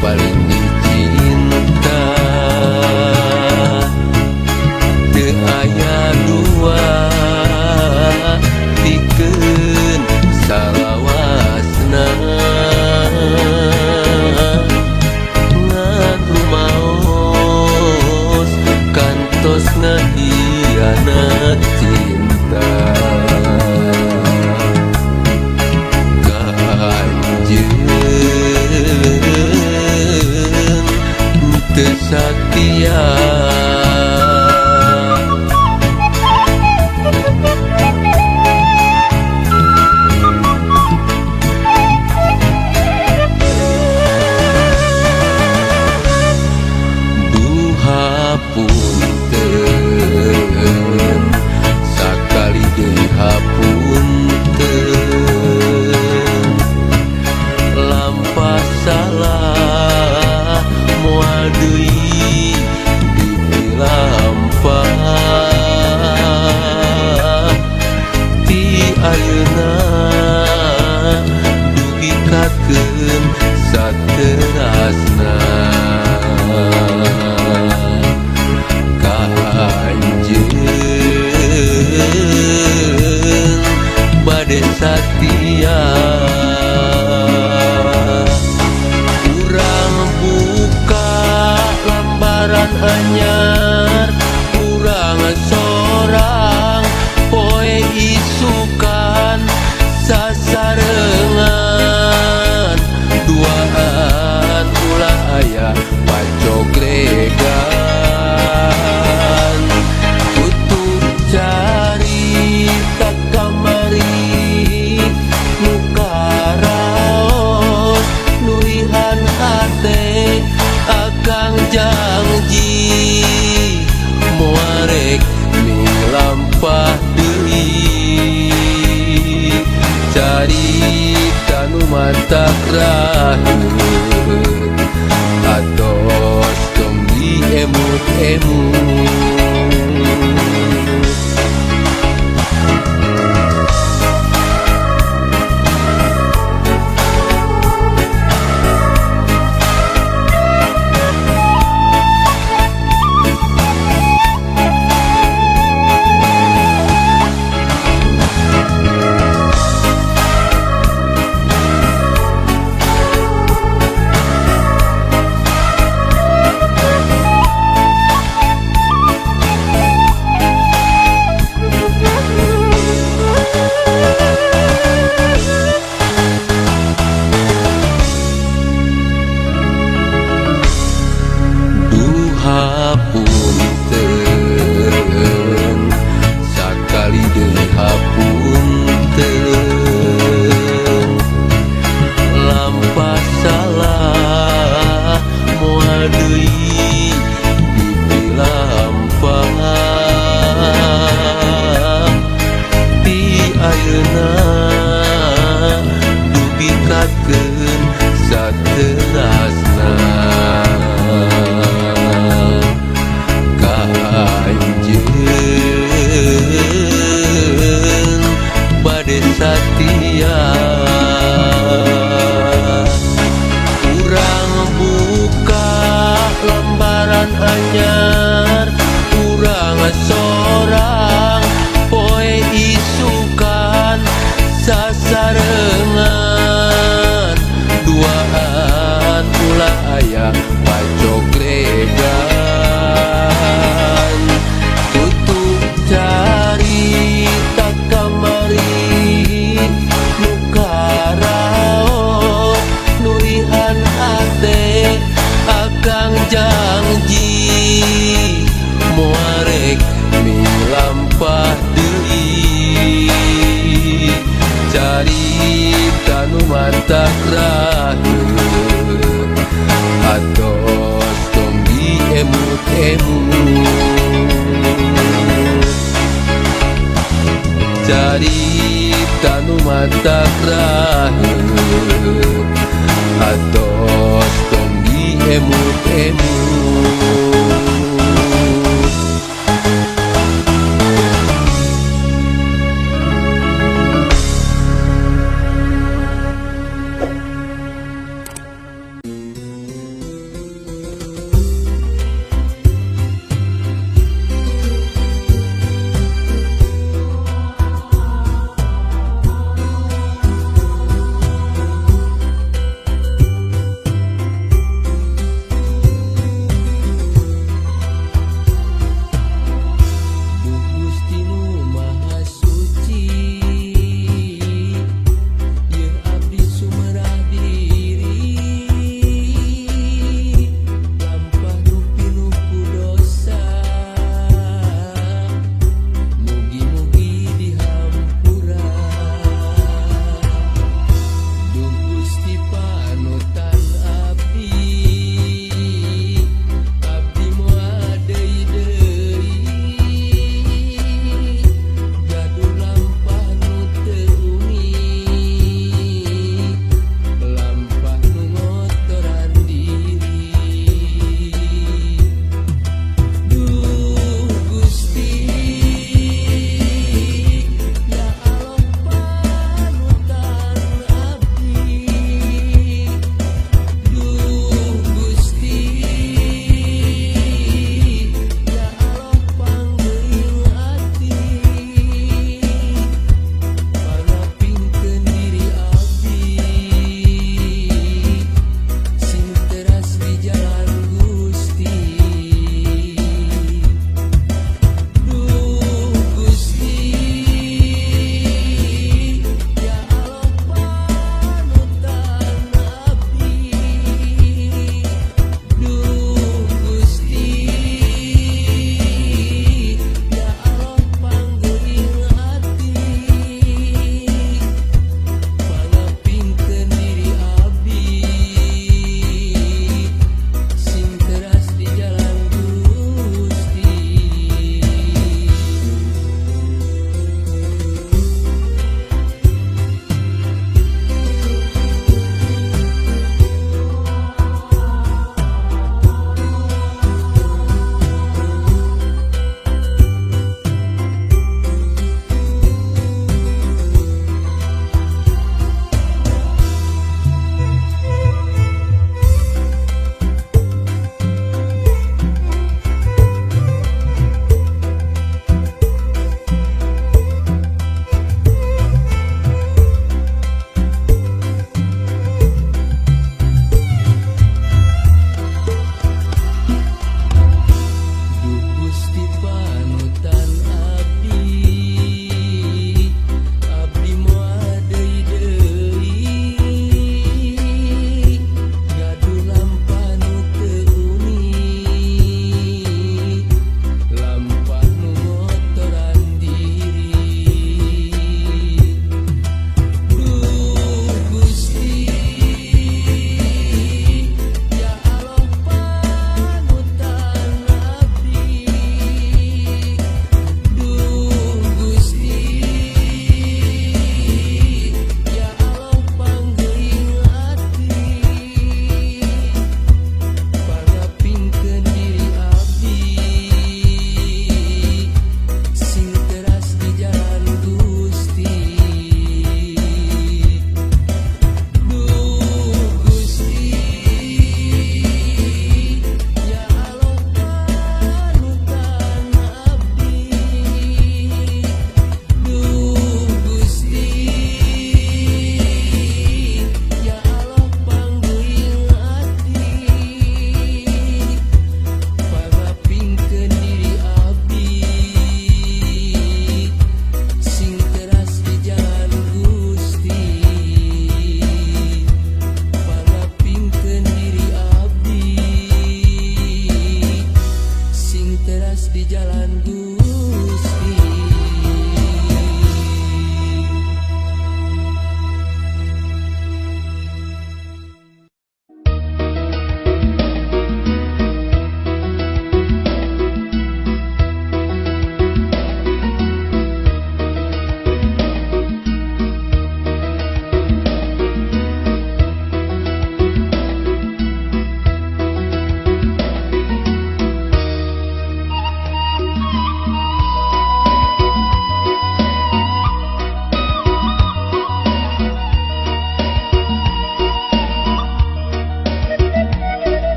paling dicinta. Teu aya dua pikeun salawasna, ngan rumaos kantos ngahianat cinta. Ka anjeun teu satia. Duh hapunten, sakali deui hapunten, lampah salah moal deui dipilampah. Ti ayeuna dugi kakeun saterasna, ka anjeun bade satia. Urang buka lambaran anyar, urang sorang poe isukan sasarengan, duaan ulah aya pacoglegan. Tutup carita kamari nu karaos nurihan hate, akang janji moal rek milampah deui. Carita nu matak raheut atos tong diemut-emut. Duh hapunten, sakali deui hapunten, lampah salah moal deui dipilampah. Ti ayeuna dugi kakeun saterasna, ka anjeun bade satia. Urang buka lambaran anyar, urang sorang poe isukan sasarengan, duaan ulah aya pacoglegan. Tutup carita kamari nu karaos nurihan hate, akang janji moal rek milampah deui. Carita nu matak raheut atos tong diemut-emut. Carita nu matak raheut atos tong diemut-emut.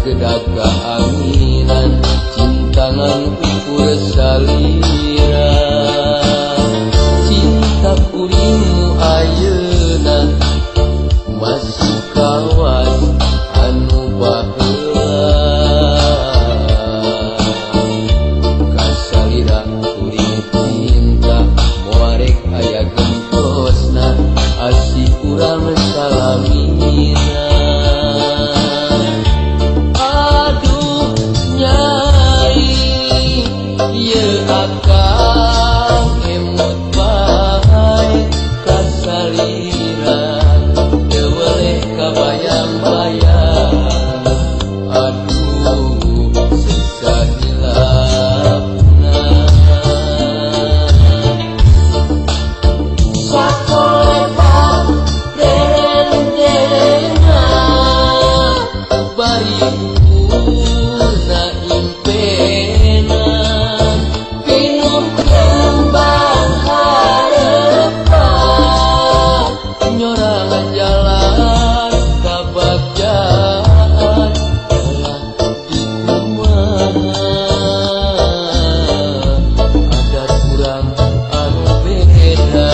Sakedak kaanginan cinta ngan ukur salira. Cinta kuring nu ayeuna masih kawas anu baheula. Kasalira kuring cinta moarek aya gentosna asih urang salamina. Aduh nyai ieu akang emut bae kasalira teu weleh kabayang-bayang. Aduh siksa hilapna. Sakolepat derendena bari ukurna impena pinuh kembang harepan nyorangan jalan kabagjaan telah dikumaha adat urang anu beda.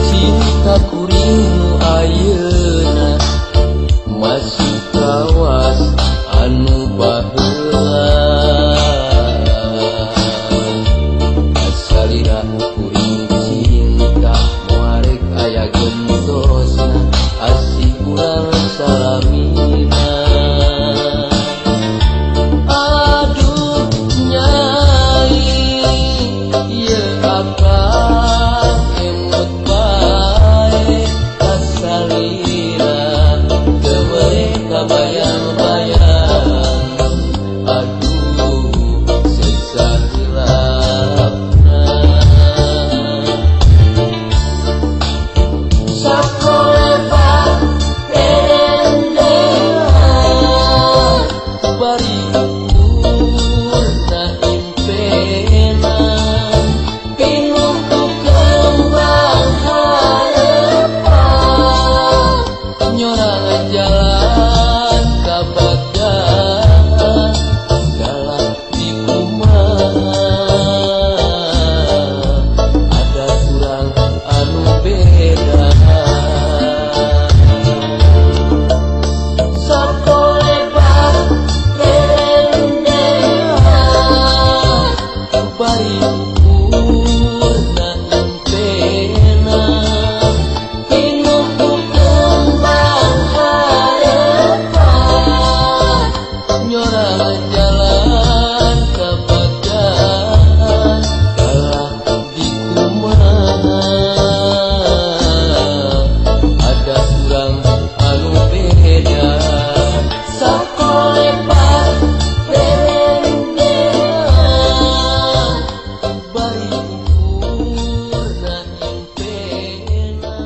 Cinta kuring nu ayeuna masih kawas anu baheula. Kasalira kuring cinta moarek aya gentosna asih urang salamina. Aduh nyai ieu akang emut bae kasalira teu weleh kabayang-bayang. Aduh siksa hilapna. Sakolepat derendena bari ukurna impena pinuh ku kembang harepan nyorangan jalan kabagjaan dalam dikumaha adat urang anu beda. Sakolepat derendena bari ukurna impena pinuh ku kembang harepan nyorangan jalan kabagjaan kalah dikumaha adat urang anu beda. Sakolepat derendena bari ukurna impena.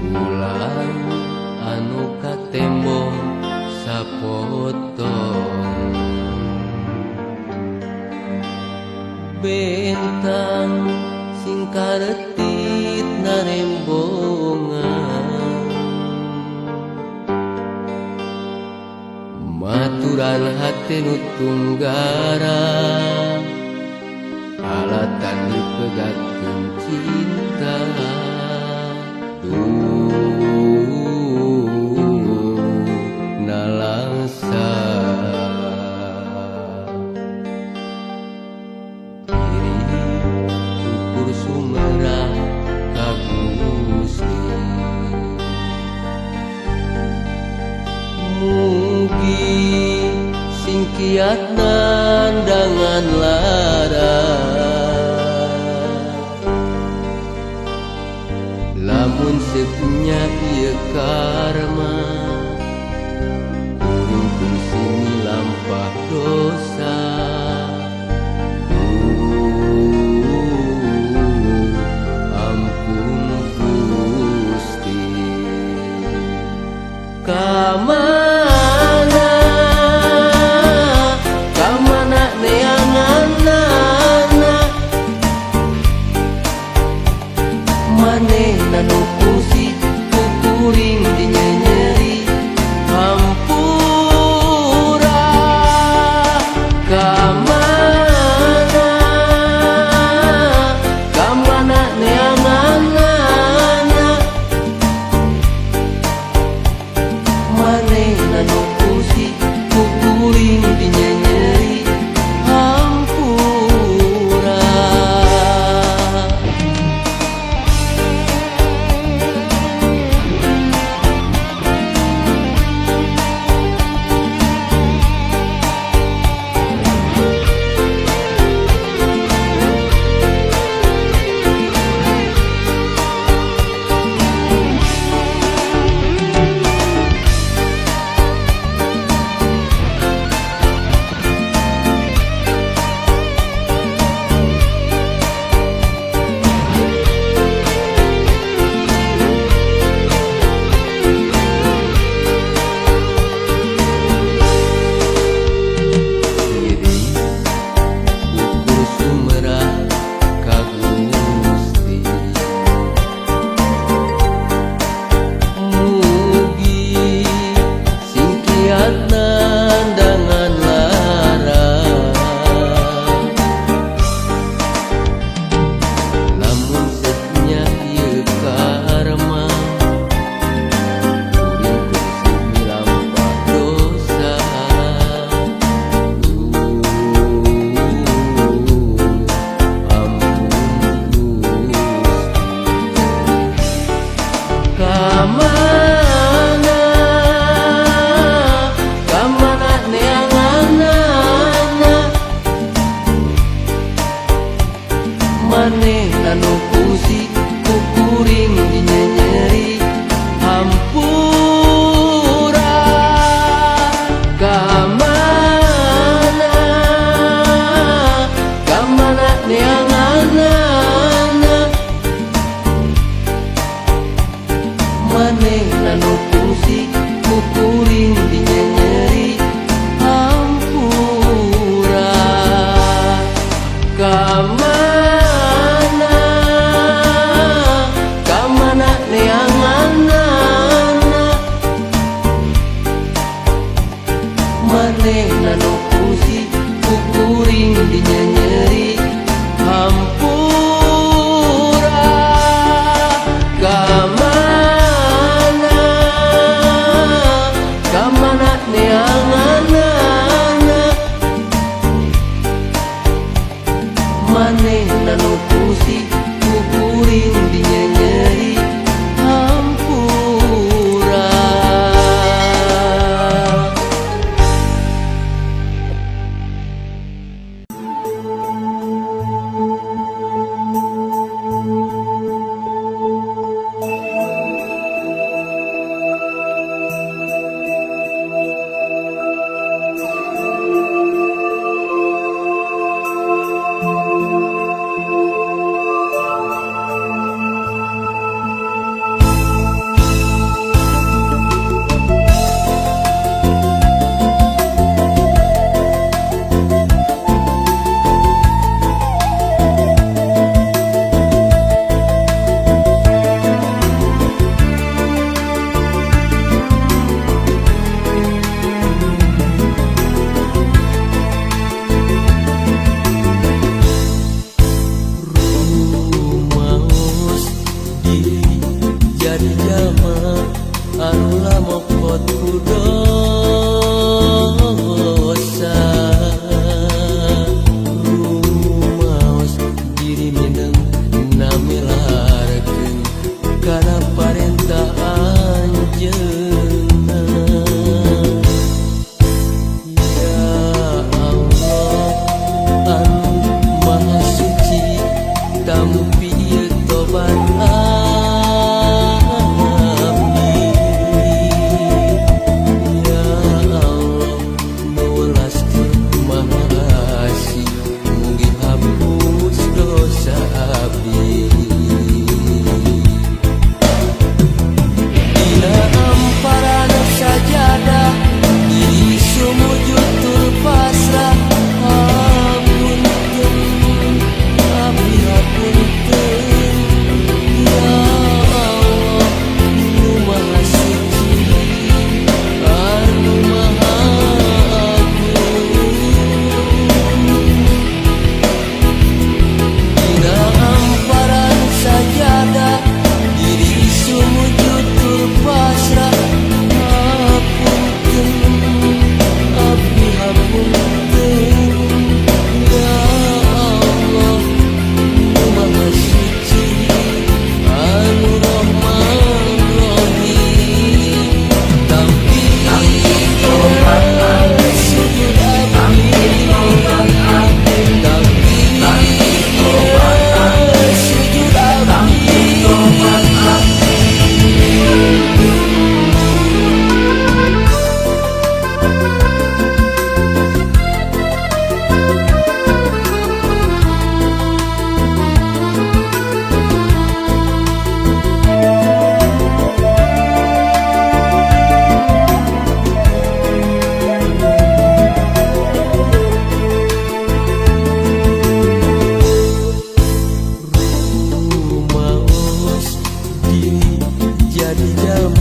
Ulang anu katembo sapotong bentang sing karetit narembongan maturan hate nu tunggara alatan dipegatkeun cinta. Duh. Sing kiat nandangan lara lamun sepunya ieu karma kuring kungsi milampah dosa. Ampun Gusti. Kamana kamana neanganana manehna nu kungsi ku kuring dinyenyeri hampura. Kamana kamana neanganana manehna nu kungsi ku kuring dinyenyeri hampura. Diri ukur sumerah ka Gusti mugi sing kiat nandangan lara lamun setnya ieu karma kuring kungsi milampah dosa. Ampun Gusti. Kamana kamana neanganana manehna nu kungsi ku kuring dinyenyeri hampura. Kamana kamana neanganana manehna nu kungsi ku kuring dinyenyeri hampura. Kamana kamana neanganana manehna nu kungsi ku kuring dinyenyeri hampura. Kamana kamana neanganana manehna nu kungsi ku kuring dinyenyeri hampura. Rumaos diri jadi jalma anu lamokot ku dosa. Rumaos diri mindeng namelarkeun kana parentah Anjeunna. Ya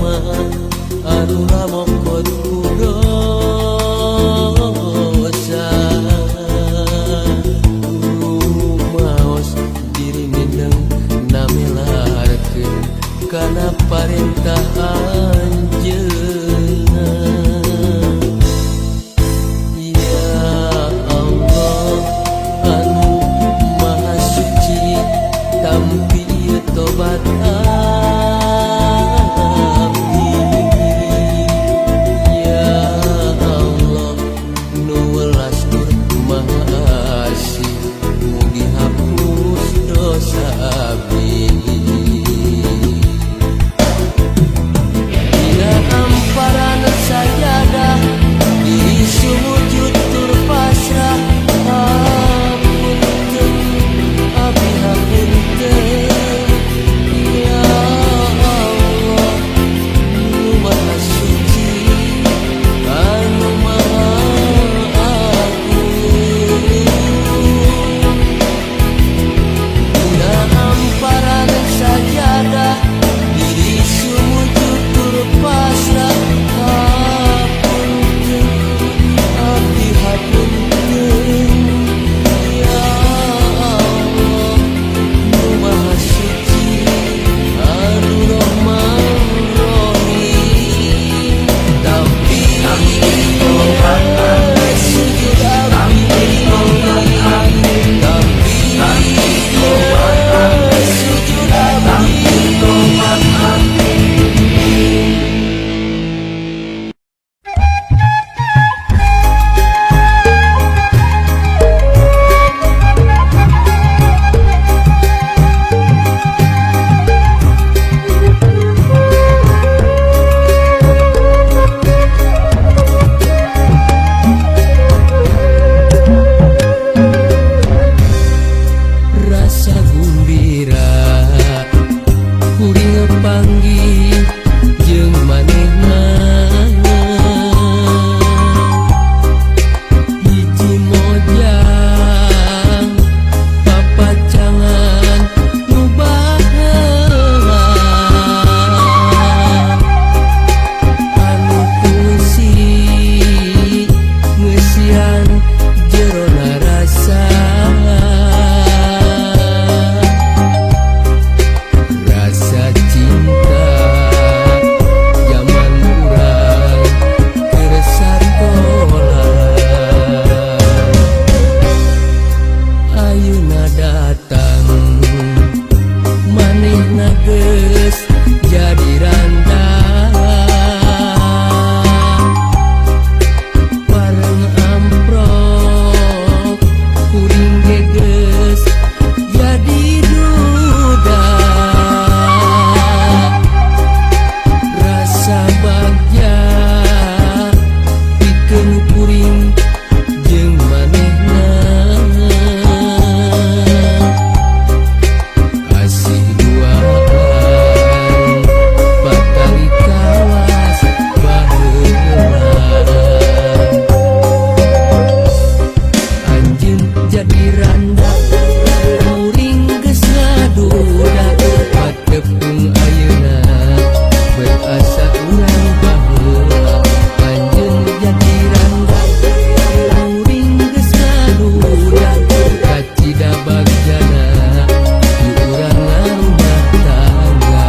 Jalma anu lamokot ku dosa. Rumaos diri mindeng namelarkeun kana parentah Anjeunna. Ya Allah anu Maha Suci, tampi ieu tobat abdi. Ya Allah nu welas tur Maha Asih, mugi hapus dosa abdi. Dina hamparan sajadah diri sumujud tur pasrah, hapunten abdi hapunten. Ya Allah nu Maha Suci anu Maha Agung. Dina hamparan sajadah diri sumujud tur pasrah, hapunten abdi hapunten. Ya Allah nu Maha Suci anu Rahman Rahim, tampi sujud abdi, tampi sujud abdi. Rasa gumbira kuring panggih jeung manehna, hiji mojang papacangan nu baheula anu kungsi ngeusian jerona rasa. Rasa cinta zaman urang keur sakola, ayeuna datang manehna geus jadi randa. Bareng amprok kuring ge geus jadi duda. Rasa bagja pikeun kuring jeung manehna, asih duaan patali kawas baheula. Anjeun jadi randa kuring geus ngaduda, patepung ayeuna bet asa urang baheula. Anjeun jadi randa kuring geus ngaduda, kacida bagjana di urang ngarumah tangga.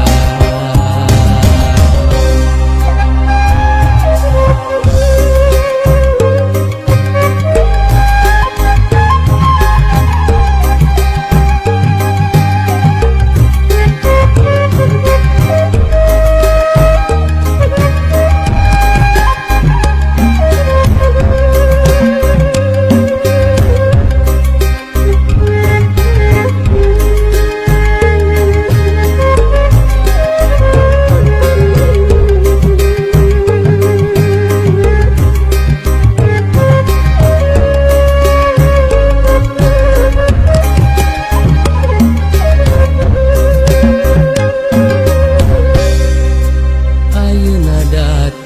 Ayeuna datang